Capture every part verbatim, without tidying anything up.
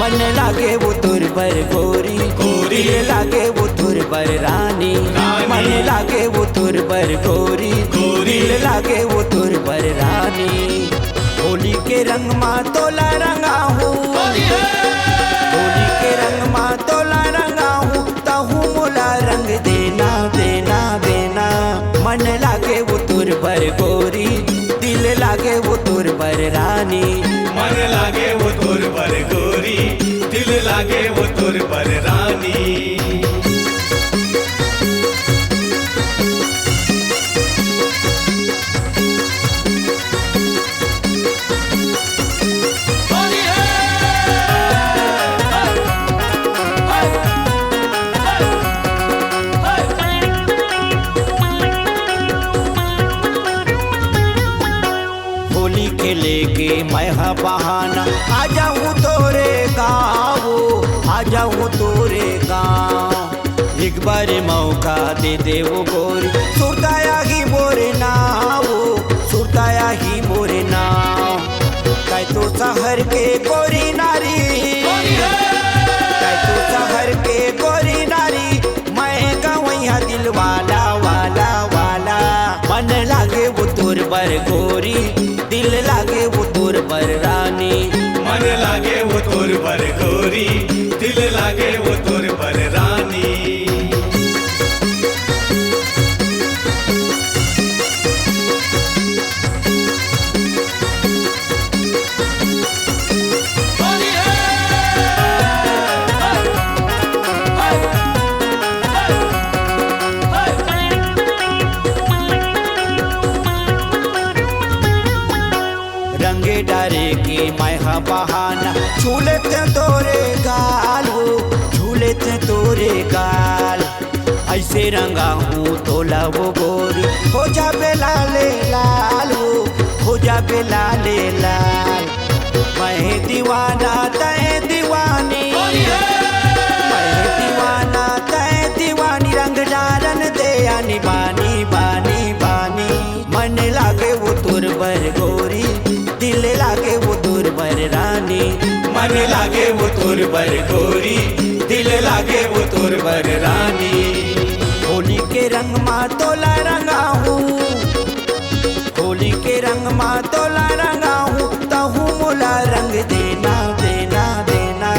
मन लागे वो तोर बर गोरी, गोरी। दिल लागे वो तोर बर रानी। रानी। मन लागे वो तोर बर गोरी, गोरी। दिल लागे वो तोर बर रानी। होली के रंग मा तोला रंगाहूँ। होली है। होली के रंग मा तोला रंगाहूँ, तहूँ मोला रंग देना, देना, देना। मन लागे वो तोर बर गोरी, दिल लागे वो तोर बर रानी। मन लागे वो तोर बर गोरी, दिल लागे वो तोर बर रानी। होली खेले के मैं ह बहाना, आ जाहूँ तोरे गाँव, आ जाहूँ तोरे गाँव। एक बार मौका दे दे वो गोरी, सुरताया ही मोरे नाव, सुरताया ही मोरे नाव। तै तो शहर के गोरी नारी, तै तो शहर के गोरी नारी, मैं गवैया दिल वाला, वाला, वाला। मन लागे वो तोर बर गोरी, दिल लागे वो तोर बर रानी। मन लागे वो तोर बर गोरी, दिल लागे वो तोर बर रानी। रंगे डारे के मैं ह बहाना, झूलत तोरे गाल हो, झूलत तोरे गाल। ऐसे रंगाहूँ तोला वो गोरी, हो जाबे लाले लाल हो, हो जाबे लाले लाल। मैं दीवाना तै दीवानी, मैं दीवाना तै दीवानी, रंग डारन दे आनी बानी, बानी, बानी। मन लागे वो तोर बर गोरी, दिल लागे वो तोर बर रानी। मन लागे वो तोर बर गोरी, दिल लागे वो तोर बर रानी। होली के रंग मा तोला रंगाहूँ, होली के रंग मा तोला रंगाहूँ, तहूँ मोला रंग देना, देना, देना।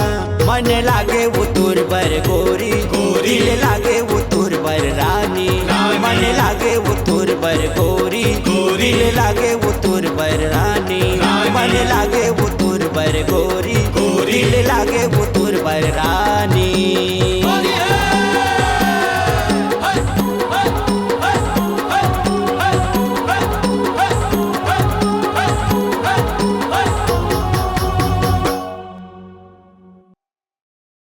मन लागे वो तोर बर गोरी, गोरी। दिल लागे वो तोर बर रानी। रानी। मन लागे वो तोर बर गोरी, गोरी। दिल लागे वो तोर बर रानी। रानी। मन लागे वो तोर बर गोरी, गोरी। दिल लागे वो तोर बर रानी।